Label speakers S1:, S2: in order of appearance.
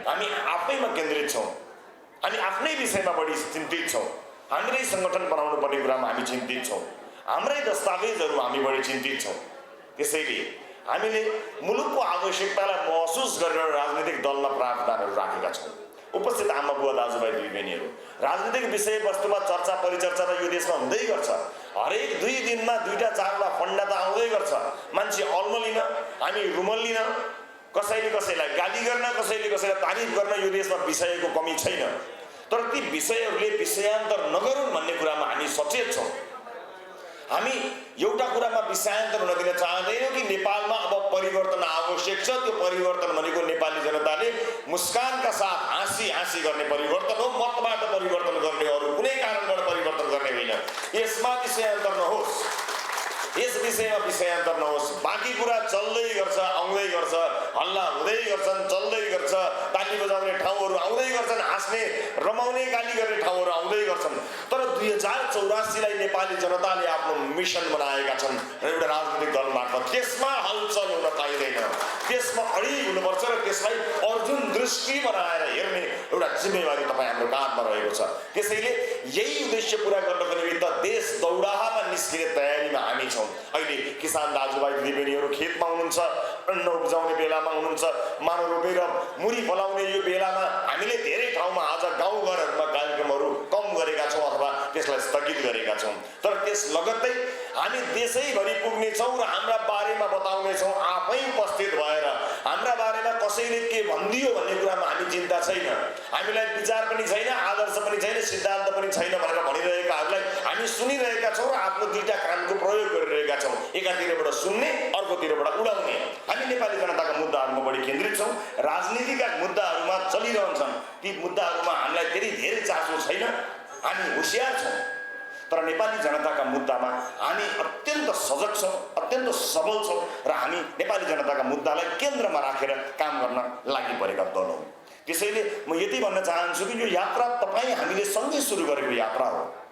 S1: हामी आफैमा केन्द्रित छौँ, हामी आफ्नै विषयमा बढी चिन्तित छौँ, हाम्रै सङ्गठन बनाउनु पर्ने कुरामा हामी चिन्तित छौँ, हाम्रै दस्तावेजहरू हामी बढी चिन्तित छौँ। त्यसैले हामीले मुलुकको आवश्यकतालाई महसुस गरेर राजनीतिक दलमा प्रावधानहरू राखेका छौँ। उपस्थित आमा बुवा दाजुभाइ दिदीबहिनीहरू, राजनीतिक विषयवस्तुमा चर्चा परिचर्चा त यो देशमा हुँदै गर्छ। हरेक 2 दिनमा 2टा 4वटा फन्डा त आउँदै गर्छ। मान्छे अल्मलिन, हामी रुमल्लिन, कसैले कसैलाई गाली गर्न, कसैले कसैलाई तारिफ गर्न यो देशमा विषयको कमी छैन। तर ती विषयहरूले विषयान्तर नगरून् भन्ने कुरामा हामी सचेत छौँ। हामी एउटा कुरामा विषयान्तर हुन दिन चाहँदैनौँ कि नेपालमा अब परिवर्तन आवश्यक छ। त्यो परिवर्तन भनेको नेपाली जनताले मुस्कानका साथ हाँसी हाँसी गर्ने परिवर्तन हो। मतबाट परिवर्तन गर्ने, अरू कुनै कारणबाट परिवर्तन गर्ने होइन। यसमा विषयान्तर नहोस्, यस विषयमा विषयान्तर नहोस्। बाँकी कुरा चल्दै गर्छ, आउँदै गर्छ, हल्ला हुँदै गर्छन्, चल्दै गर्छ, ताली बजाउने ठाउँहरू आउँदै गर्छन्, हाँस्ने रमाउने गाली गर्ने ठाउँहरू आउँदै गर्छन्। तर 2084लाई नेपाली जनताले आफ्नो मिसन बनाएका छन् एउटा राजनीतिक दल मार्फत। त्यसमा हलचल हुन पाइँदैन, त्यसमा अडिग हुनुपर्छ र त्यसलाई अर्जुन दृष्टि बनाएर हेर्ने एउटा जिम्मेवारी तपाईँ हाम्रो काँधमा रहेको छ। त्यसैले यही उद्देश्य पुरा गर्नको निमित्त देश दौडाहामा निस्किने तयारीमा हामी छौँ। अहिले किसान दाजुभाइ दिदीबहिनीहरू खेतमा हुनुहुन्छ, अन्न उब्जाउने बेलामा हुनुहुन्छ, मानव रोपेर मुरी फलाउने यो बेलामा हामीले धेरै ठाउँमा आज गाउँघरहरूमा कार्यक्रमहरू कम गरेका छौँ अथवा त्यसलाई स्थगित गरेका छौँ। तर त्यस लगत्तै हामी देशैभरि पुग्नेछौँ र हाम्रा बारेमा बताउनेछौँ। आफै उपस्थित भएर हाम्रा बारेमा कसैले के भनिदियो भन्ने कुरामा हामी चिन्ता छैन। हामीलाई विचार पनि छैन, आदर्श पनि छैन, सिद्धान्त पनि छैन भनेर भनिरहेकाहरूलाई हामी सुनिरहेका छौँ र आफ्नो 2टा कानको प्रयोग गरिरहेका छौँ। एकातिरबाट सुन्ने, अर्कोतिरबाट उडाउने। हामी नेपाली जनताका मुद्दाहरूमा बढी केन्द्रित छौँ। राजनीतिका मुद्दाहरूमा चलिरहन्छन्, ती मुद्दाहरूमा हामीलाई त्यति धेरै चासो छैन। हामी होसियार छौँ, तर नेपाली जनताका मुद्दामा हामी अत्यन्त सजग छौँ, अत्यन्त सबल छौँ र हामी नेपाली जनताका मुद्दालाई केन्द्रमा राखेर काम गर्न लागि परेका दल हौँ। त्यसैले म यति भन्न चाहन्छु कि यो यात्रा तपाईँ हामीले सँगै सुरु गरेको यात्रा हो।